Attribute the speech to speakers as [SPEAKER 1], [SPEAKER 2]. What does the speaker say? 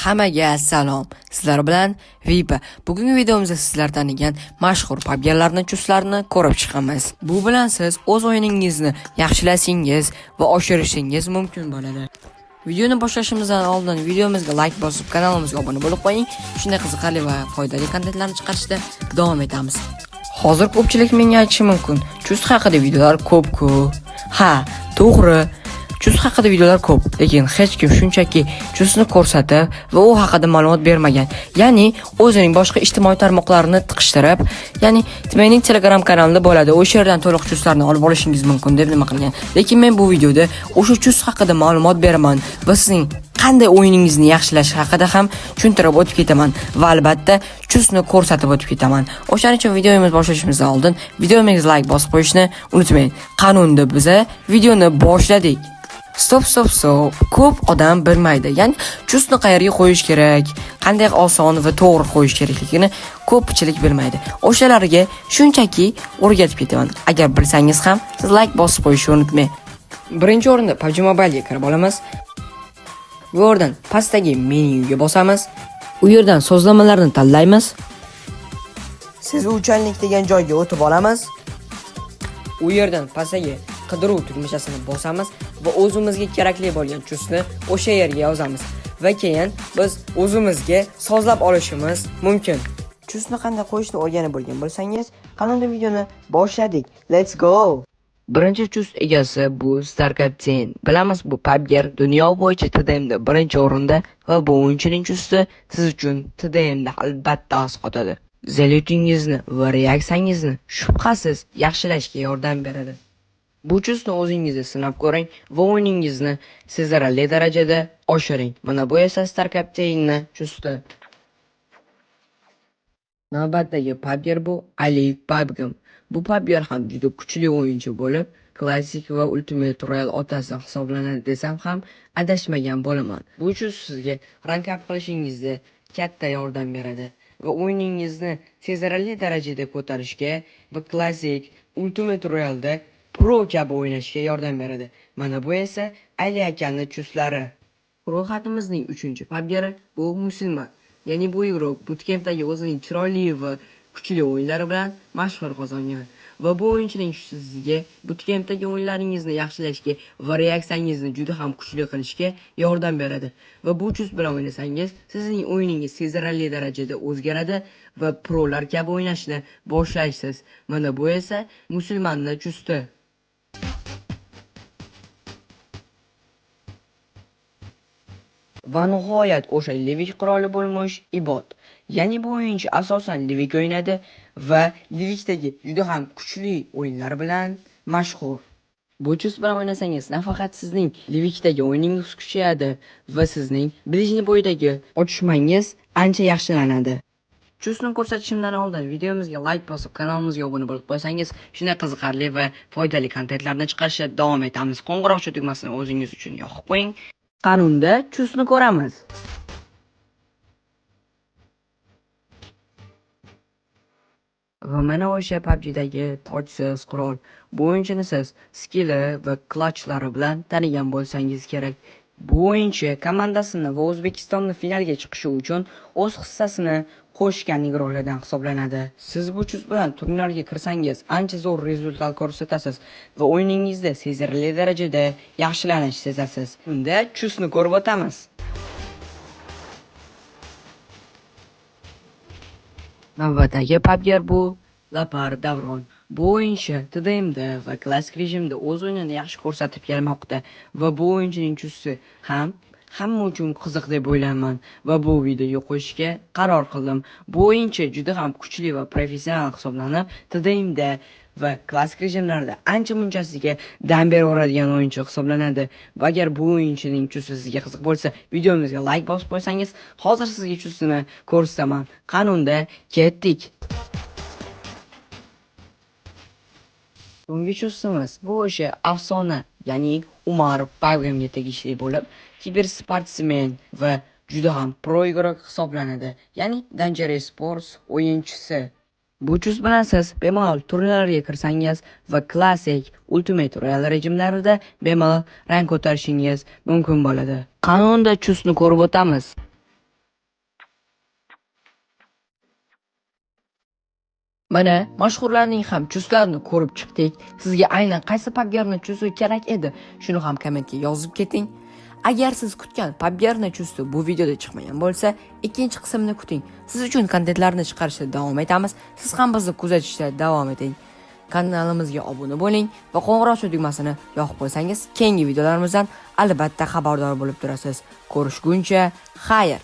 [SPEAKER 1] Hammaga salom. Sizlar bilan Vipa. Bugungi videomizda sizlar tanigan mashhur PUBG'larning chustlarini ko'rib chiqamiz. Bu bilan siz o'z o'yiningizni yaxshilashingiz va oshirishingiz mumkin bo'ladi. Videoni boshlashimizdan oldin videomizga like bosib, kanalimizga obuna bo'lib qo'ying. Shunday qiziqarli va foydali kontentlarni chiqarishda davom etamiz. Hozir ko'pchilik menga aytishi mumkin, chust haqida videolar ko'p-ku. Ha, to'g'ri. Chust haqida videolar ko'p, lekin hech kim shunchaki chustni ko'rsatib va u haqida ma'lumot bermagan. Ya'ni o'zining boshqa ijtimoiy tarmoqlarini tiqishtirib, ya'ni mening Telegram kanalimda bo'ladi, o'sha yerdan to'liq chustlarni olib olishingiz mumkin deb nima qilgan. Lekin men bu videoda o'sha chust haqida ma'lumot beraman va sizning qanday o'yiningizni yaxshilash haqida ham tushuntirib o'tib ketaman va albatta chustni ko'rsatib o'tib ketaman. O'shaning uchun videomiz boshlashimizdan oldin videomizga like bosib qo'yishni unutmang. Qanunda biza videoni boshladik. Stop, stop, stop. Ko'p odam bilmaydi. Ya'ni chustni qayerga qo'yish kerak, qanday oson va to'g'ri qo'yish kerakligini ko'pchilik bilmaydi. O'shalarga shunchaki o'rgatib ketaman. Agar bilsangiz ham siz like bosib qo'yishni unutmang. Birinchi o'rinda PUBG Mobile'ga kirib olamiz. Bu yerdan pastdagi menyuga bosamiz. U yerdan sozlamalarni tanlaymiz.
[SPEAKER 2] Sezuvchanlik degan joyga o'tib olamiz.
[SPEAKER 1] U yerdan pastdagi qidiruv tugmachasini bosamiz va o'zimizga kerakli bo'lgan chustni o'sha yerga yozamiz va keyin biz o'zimizga sozlab olishimiz mumkin.
[SPEAKER 2] Chustni qanday qo'yishni o'rganib bo'lgan bo'lsangiz, qanday videoni boshladik. Let's go.
[SPEAKER 1] Birinchi chust egasi bu Star Captain. Bilamiz, bu PUBG dunyo bo'yicha TDMda birinchi o'rinda va bu o'yinchining chusti siz uchun TDMda albatta asqotadi. Zalyutingizni va reaksiyangizni shubhasiz yaxshilashga yordam beradi. Bu chustni o'zingizda sinab ko'ring va o'yiningizni sezilarli darajada oshiring. Mana bu esa Star Captain'ni chusti. Navbatdagi PUBG bu Ali PUBG. Bu PUBG ham juda kuchli o'yinchi bo'lib, klassik va Ultimate Royale otasi hisoblanadi desam ham adashmagan bo'laman. Bu chust sizga rank up qilishingizda katta yordam beradi va o'yiningizni sezilarli darajada ko'tarishga va klassik Ultimate Royale'da pro kabi o'ynashga yordam beradi. Mana bu esa Ali akani chustlari. Ro'yxatimizning 3-PUBG'ri bu Musulmon. Ya'ni bu игрок bootcampdagi o'zining chiroyli va kuchli o'yinlari bilan mashhur qozongan. Va bu o'yinchining sizga bootcampdagi o'yinlaringizni yaxshilashga va reaksiyangizni juda ham kuchli qilishga yordam beradi. Va bu chust bilan o'ynasangiz, sizning o'yiningiz sezilarli darajada o'zgaradi va prolar kabi o'ynashni boshlaysiz. Mana bu esa Musulmonni chusti. Va nihoyat o'sha Livik qiroli bo'lmish Ibot. Ya'ni bu o'yinchi asosan Livik o'ynadi va Livikdagi juda ham kuchli o'yinlar bilan mashhur. Bu chust bilan o'ynasangiz nafaqat sizning Livikdagi o'yiningiz kuchayadi va sizning ближний bo'ydagi otishmangiz ancha yaxshilanadi. Chustni ko'rsatishimdan oldin videomizga like bosib, kanalimizga obuna bo'lib qo'ysangiz, shunday qiziqarli va foydali kontentlarni chiqarishda davom etamiz. Qo'ng'iroqcha tugmasini o'zingiz uchun yoqib qo'ying. Qanunda chustni ko'ramiz. Va mana o'sha PUBG'dagi tojsiz qurol. Bu o'yinchini siz skilli va clutchlari bilan tanigan bo'lsangiz kerak. Bu o'yinchi komandasini va O'zbekistonni finalga chiqishi uchun o'z hissasini qo'shgan roldan hisoblanadi. Siz bu chust bilan turnirga kirsangiz ancha zo'r rezultat ko'rsatasiz va o'yiningizda sezilarli darajada yaxshilanish sezasiz. Unda chustni ko'rib o'tamiz. Navbatdagi PUBG bu Lapar Davron. Bu o'yinchi TDMda va klassik rejimda o'z o'yinini yaxshi ko'rsatib kelmoqda va bu o'yinchining chusti ham hamma uchun qiziq deb o'ylayman va bu videoga qo'yishga qaror qildim. Bu o'yinchi juda ham kuchli va professional hisoblanib, TDMda va klassik rejimlarda ancha munchasiga dam beraveradigan o'yinchi hisoblanadi. Va agar bu o'yinchining chusti sizga qiziq bo'lsa, videomizga like bosib qo'ysangiz, hozir sizga chustini ko'rsataman. Qanunda ketdik. So'nggi chustimiz bu o'sha afsona, ya'ni Umar PUBG'ga tegishli bo'lib, kibersportsmen va juda ham pro игрок hisoblanadi. Ya'ni Dangerous Sports o'yinchisi. Bu chust bilan siz bemalol turnirlarga kirsangiz va klassik Ultimate Royale rejimlarida bemalol rang ko'tarishingiz mumkin bo'ladi. Qanunda chustni ko'rib o'tamiz. Mana mashhurlarning ham chustlarini ko'rib chiqdik. Sizga aynan qaysi PUBGerni chusti kerak edi? Shuni ham kommentga yozib keting. Agar siz kutgan PUBGerni chusti bu videoda chiqmagan bo'lsa, ikkinchi qismini kuting. Siz uchun kontentlarni chiqarishda davom etamiz. Siz ham bizni kuzatishda davom eting. Kanalimizga obuna bo'ling va qo'ng'iroqcha tugmasini yoqib qo'ysangiz, keyingi videolarimizdan albatta xabardor bo'lib turasiz. Ko'rishguncha xayr.